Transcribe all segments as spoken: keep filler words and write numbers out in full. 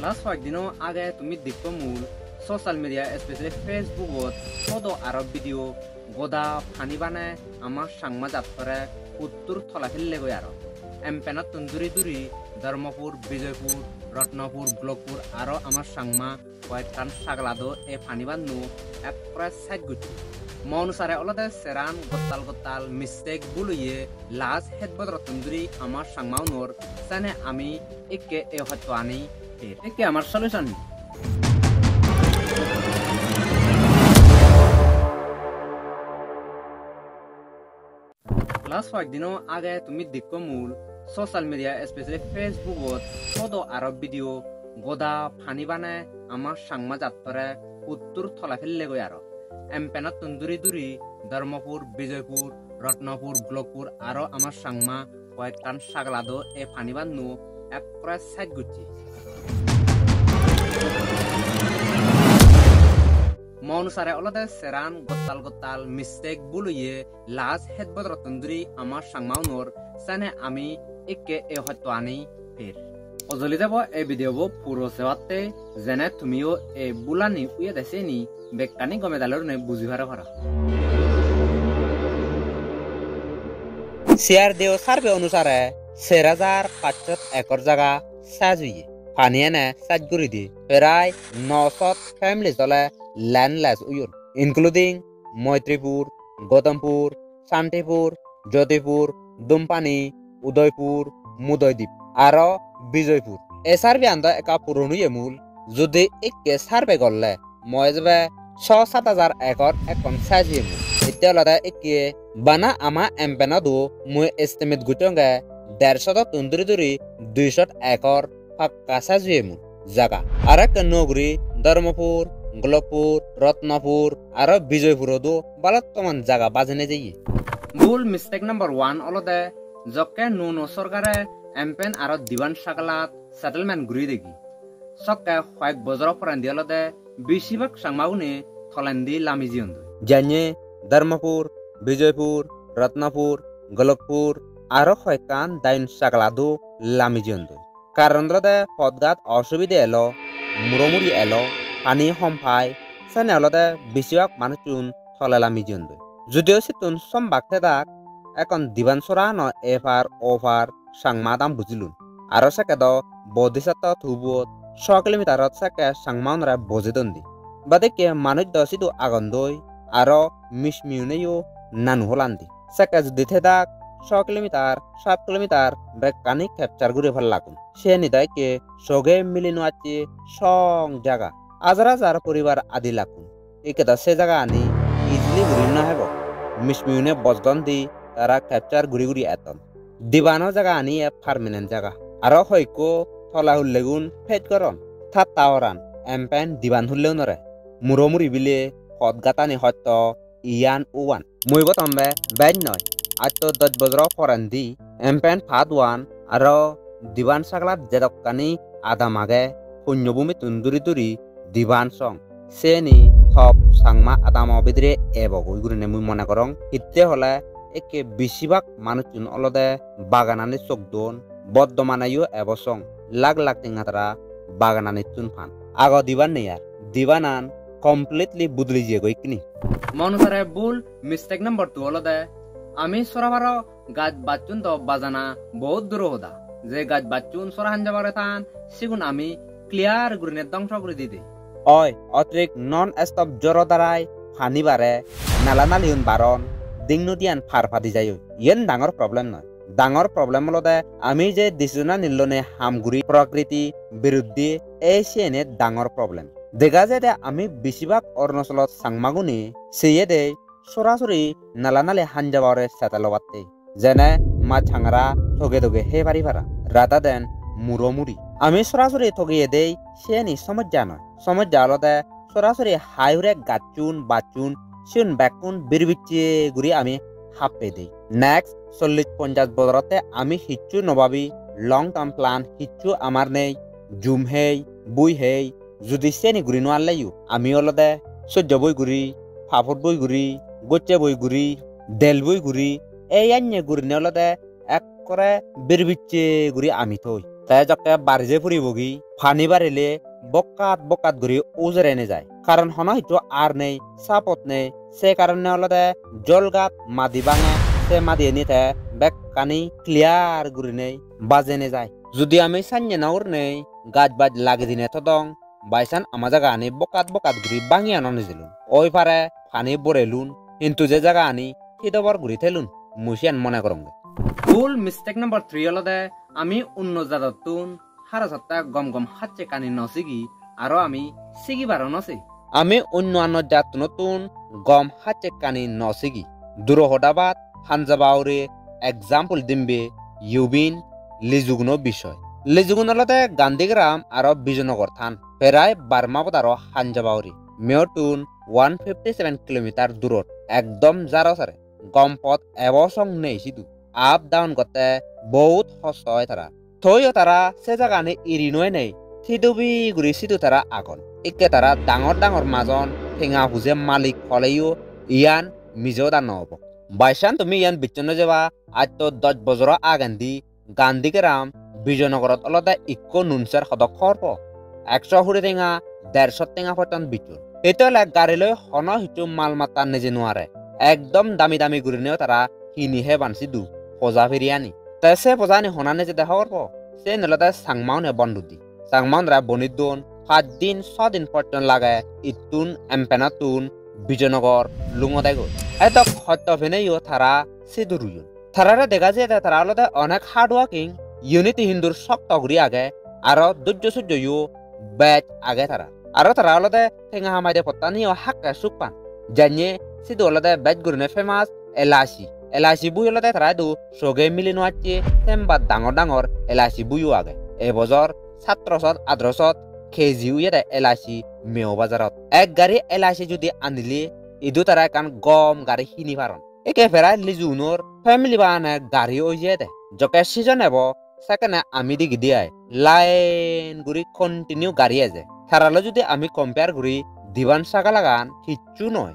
Last hoyek dino age tumi dekko mul social media, especially Facebook-ot photo aro video, goda pani bane ama Changma jattore huttur tole pellegoi aro. Empenottun duri duri Dharmapur, Bijoypur, Ratnapur, Golokpur aro ama Changma hoyekkan sagalado ei pani banno ekkore sej gocche. Mo onusare olode seran gottal gottal mistake bul oye last het bojorottun duri ama Changmaunor, sene ami ikke ei hottoani per. Ikke amar solution hi? Last hoyek dino age tumi dekko mul social media, especially Facebook-ot photo aro video, goda pani bane ama Changma jattore huttur tole pellegoi aro. Empenottun duri duri Dharmapur, Bijoypur, Ratnapur, Golokpur aro ama Changma hoyekkan sagalado ei pani banno ekkore sej gocche. Mo onusare olode seran gottal gottal mistake bul oye last het bojorottun duri ama Changmaunor, sene ami ikke ei hottoani per. Ojoli debo ei video bo puro sebatte, jene tumiyo ei bulani oyede seni bekkani gome dale gurine buji pare para. C R D O survey onusare ser hajar pachshot ekor jaga sej oye. Pani ene sej guri di prai no shot families ole landless oyon, including Moitripur, Gautompur, Santipur, Jyotipur, Dumpani, Udaipur, Mudoidip, aro Bijoypur. Ei survey an do ekka puron oye mul. Judi ikke survey gorle, mo ejebe so sat hajar ekor ekkon sej oye mul. Itte olode ikke bana ama empenodo mui estimate gocchonge der shotottun duri duri dui shot ekor pakka sej oye mul jaga. Aro ekkan nuo guri Dharmapur, Golokpur, Ratnapur aro Bijoypurodo balottoman jaga bajei nejeye. Bul mistake number one olode jokke nuo nuo sorkare empen aro diban sagalat settlement guri degi, sokke hoyek bojoro porendi olode besibak Changmagune tolendi lami jeyondoi. Janye Dharmapur, Bijoypur, Ratnapur, Golokpur aro hoyekkan dayun sagalado lami jeyondoi. Karon olode podgat osubide elo, muro muri elo, pani hom pai, sene olode besibak manuchun tole lami jeyondoi. Judiyo sittun sombak thedak, ekkon diban sorano epar opar Changma adam bujilun. Aro sekke do Bodhisatta tubuot so kilometerot sekke Changmaunore bojei dondi. Badekke manuj do sidu agondoi, aro mismiuneyo nanu holandi. Sekke judi thedak so kilometer, sat kilometer bekkani capture guri pallakun. Siyeni do ikke soge mili no acche song jaga. Hajar hajar poribar adi lakkun. Ikke do se jagani easily guri no hebo. Mismiune bojgon di tara capture guri guri etton. Dibano jagani e permanent jaga. Aro hoyekko tola hullegun pej goron. Tatta oran, empen diban hulleunore. Muro muri bile, pot gatani hotto, iyan uwan. Mui botombe bej noi. Atto doj bojoro porendi, empen part one aro diban saglat jedokkani adam age, punyo bhumittun duri duri diban song. Seni top Changma adamo bidire ebogoi gurinei mui mone gorong. Hitte hole ekke besibak manuchun olode baganani sok don, bordomaneyo ebo song. Lak lak tenga tara bagananittun pan. Ago diban nei ar. Dibanan completely buduli jiyegoi ikkini. Mo onusare bul mistake number two olode ami sora paro gaj bacchun do bajana bohut duro hoda. Je gaj bacchun sora hanjabare tan, sigun ami clear gurine dongso guri di de. Oi, otirik non stop joro darai pani bare, nala naliun baron, ding nodiyan par padi jaioi. Iyen dangor problem noi. Dangor problem olode ami je decision-ani lone ham guri prokriti biruddhe, ei siyene dangor problem. Dega jaide ami besibak Arunachalot Changmagune seyede sorasori nala nali hanjabare settle obatte. Jene mach hangara toge toge hei pari para, rather than muro muri. Ami sorasori togeyedei siyeni somojja noi. Somojja olode sorasori hai hure gacchun, bacchun, sigun bekkun birbicche guri ami happe dei. Next chollish ponjash bojorotte ami hissu no babi, long term plan hissu amar nei, jum hei, bui hei, judi seni guri no arleyo, ami olode sojjo bui guri, papor bui guri, gocche bui guri, del bui guri, ei anye gurine olode ekkore birbicche guri ami thoi. Te jokke barije puribogi, pani barile bokkat bokkat guri ujere nejai. Karon hono hissu ar nei, support nei, se karone olode jolgat madi bange, se madiyeni te bekkani clear gurinei baje nejai. Judi ami sanye no gurinei gaj baj lagei dinei todong, by chance ama jagani bokkat bokkat guri bangi anon hijeni. Oi pare pani borelun, hintu je jagani hidobor guri thelun, mui siyan mone gorongge. Bul mistake number three olode ami onno jadottun hara satte gom gom hacchekkani no sigi, aro ami sigibaro no sei. Ami onno anno jattunottun gom hacchekkani no sigi. Duro hodabat hanjaba hure example dimbe Yubin, Lijuguno bishoy. Lijugun olode Gandhigram aro Bijoynagar than, perai Burma border-o hanjaba hure. Meottun one fifty seven kilometer durot, ekdom jaro sare. Gom pot ebo song nei sidu. Up down gotte bohut hosto oi tara. Toyo tara se jagani iri no enei, thidubi guri sidu tara agon. Ikke tara dangor dangor majon, tenga puje malik holeyo iyan mije hoda no obo. By chance tumi iyan bicchon no jeba, aaj to dosh bojoro agendi Gandhigram Bijoynagarot olode ikko nunser hodok hobor po? Ekso kuri tenga, derso tenga pojjon bicchon. Hitte ole gari loi hono hissu mal matta neje nuare. Ekdom dami dami gurineo tara hini heban sidu poja piriyani. Te se pojani hona nejede hobor po? Sen olode Changmaune bon dudi. Changmaunore boni don, paj din, so din pojjon lage ittun empenottun Bijoynagar lungode goi. Edok hosto peneyo tara sidu ruyon. Tarare dega jiyede tara olode onek hard working, unity hindur sokto guri age, aro dojjo sojjoyo bej age tara. Aro tara olode tenga hamaide pottaniyo hakke suk pan. Janye sidu olode bej gurine famous elaichi. Elaichi bui olode tara idu soge mili no acche, sembat dangor dangor elaichi buiyo age. Ei bojor satro sot, atro sot K G oyede elaichi Meo bazarot. Ek gari elaichi judi anile, idu tara ekkan gom gari hini paron. Ekke perai Lijugunor family bana gari oi jeyede. Jokke season ebo, sekkene ami digide ai, line guri continue gari eje. Taraloi judi ami compare guri, diban sagalagan hissu noi.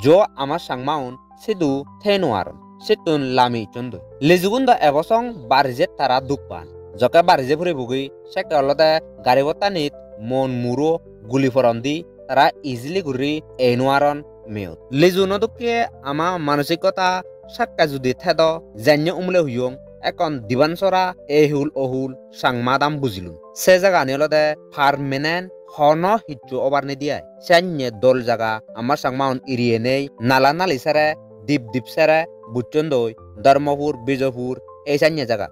Jo ama Changmaun sidu thei no aron. Sittun lami icchon doi. Lijugun do ebo song barijet tara duk pan. Jokke barije puribogi, sekke olode gari pottanit mon muro guli poron di, tara easily guri ei no aron Meot. Lijuno dokke ama manosikota sakke judi thedo, janye umle huyong, ekkon diban sora ehul ohul Changma adam bujilun. Se jagani olode permanent, hono hissu obar nei di ai. Sanye dol jaga, ama Changmaun iriye nei, nala nali sere, dip dip sere, bucchon doi, Dharmapur, Bijapur, ei sanye jaga.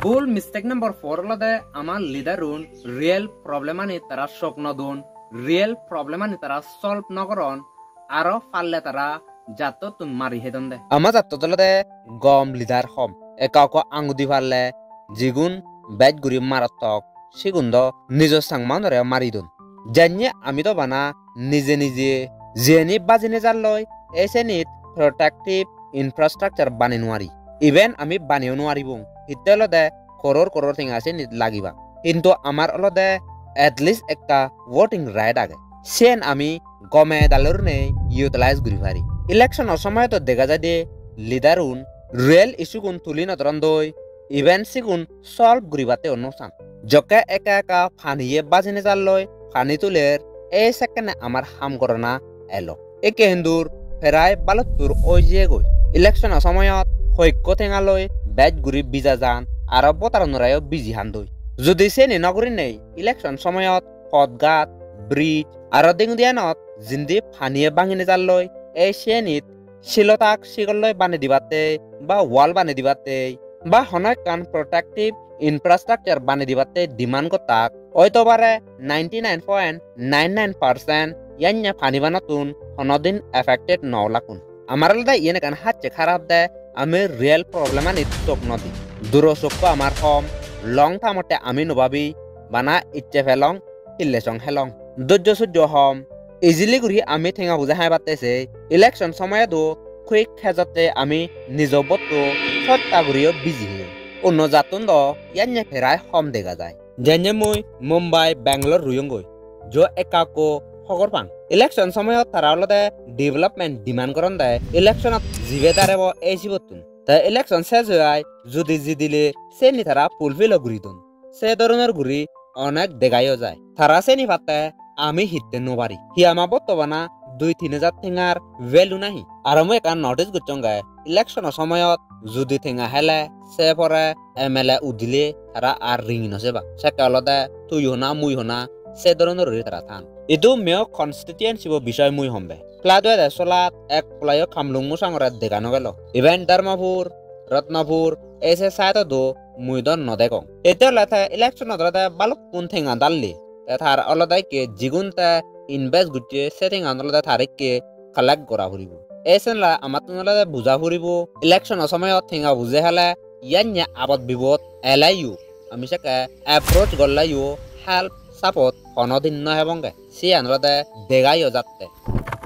Bul mistake number four olode ama leader-un real problem-ani tara sok no don, real problem-ani tara solve no goron, aro palle tara jattottun mari hedon de. Ama jattot olode gom leader hom. Ekka ekka angudi palle jigun bej guri marattok, sigun do nijo Changmaunore mari don. Janye ami do bana nije nije jiyeni baji nejalloi, ei senit protective infrastructure banei nuari. Even ami baneyo nuaribong. Hitte olode koror koror tenga senit lagiba. Hintu amar olode at least ekka voting right age. Siyen ami gome dale gurinei utilize guri pari. Election-o somoyot dega jaide leader-un real issue-gun tuli no dorondoi, even sigun solve guribatte-o no san. Jokke ekka ekka paniye baji nejalloi pani tuler, ei sekkene amar ham gorana elo. Ekke hindur perai baluttur oi jeyegoi. Election-o somoyot hoikko tenga loi bej guri bija jan, aro voter-unoreyo biji handoi. Judi seni no gurinei election somoyot pot ghat, bridge, aro dengudiyanot jindi paniye bangi nejalloi, ei siyenit silotak sigolloi banei dibatte ba wall banei dibatte ba hono ekkan protective infrastructure banei dibatte demand gottak, oito bare ninety nine point nine nine percent yanye pani banottun honodin affected no olakkun. Amar olode iyen ekkan hacche harap de, ami real problem-anit sok no di. Duro sokko amar hom, long term-otte ami no babi, bana icche pelong, hille song helong. Dojjo sojjo hom, easily guri ami tenga puja haibatte sei, election somoyot do quick hejotte ami nijo botto sotta guriyo biji heyong. Onno jattun do yanye perai hom dega jai. Janye mui Mumbai, Bangalore ruyonggoi, jo ekka ekko hogor pang. Election somoyot tara olode development demand goronde, election-ot jibe darebo ei sibottun. Te election sej oi ai, judi jidile seni tara fulfill-o guri don. se dhoronor guri onek degayo jai. Tara seni patte ami hitte no pari. Hi ama botto bana dui tin hajar tengar value nahi? Aro mui ekkan notice gocchonge, election-o somoyot judi tenga hele, se pore M L A udile tara ar ringi no seba. Sekke olode tui hona, mui hona, se dhoronor guri tara than. Idu meo constituency bo bishoy mui hombe. Flood wede solat ek polayo Kamlung Musangore dega no gelo. Even Dharmapur, Ratnapur, ei se side-o do mui do no degong. Ete olode te election-ot olode balukkun tenga dalli. Te tar olode ikke jigun te invest gocche, se tengan olode tar ikke collect gora puribo. Ei senla amattun olode buja puribo, election-o somoyot tenga buje hele, yanye abot bibot eleyo, ami sekke approach gorleyo help support honodin no hebonge. Siyan olode degayo jatte.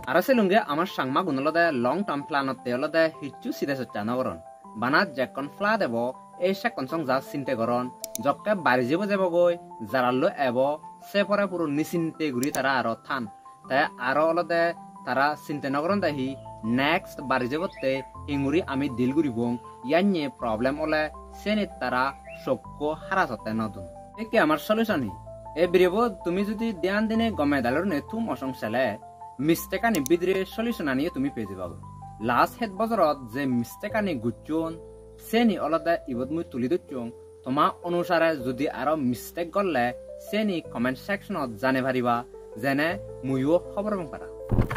Aro selunge amar Changmagun olode long term plan-otte olode hissu side sochcha no goron. Bana jekkon flood ebo, ei sekkon song ja sinte goron, jokke bari jebo jebogoi, jarallo ebo, se pore puro nisinte guri tara aro than. Te aro olode tara sinte no goron de hi next bari jebotte hinguri ami deal guribong, yanye problem ole senit tara sokko hara sotte no dun. Ikke amar solution hi? Ei video bo tumi judi dhyan dine gome dale gurine thum osong sele, mistake ani bidire solution aniyo tumi pei jebagoi. Last het bojorot je mistake ani gocchon, seni olode ibot mui tuli docchong. Toma onusare judi aro mistake gorle, seni comment section-ot janei pariba, jene muiyo hobor pang para.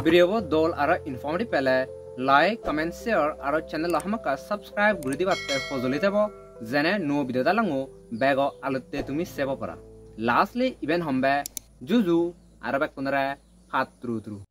Video bo dol aro informative pele, like, comment, share aro channel-o hamakkai subscribe guri dibatte hojoli tebo, jene nuo video dalongo bego agotte tumi sebo para. Lastly, iben hombe juju aro bekkunore patturu turu.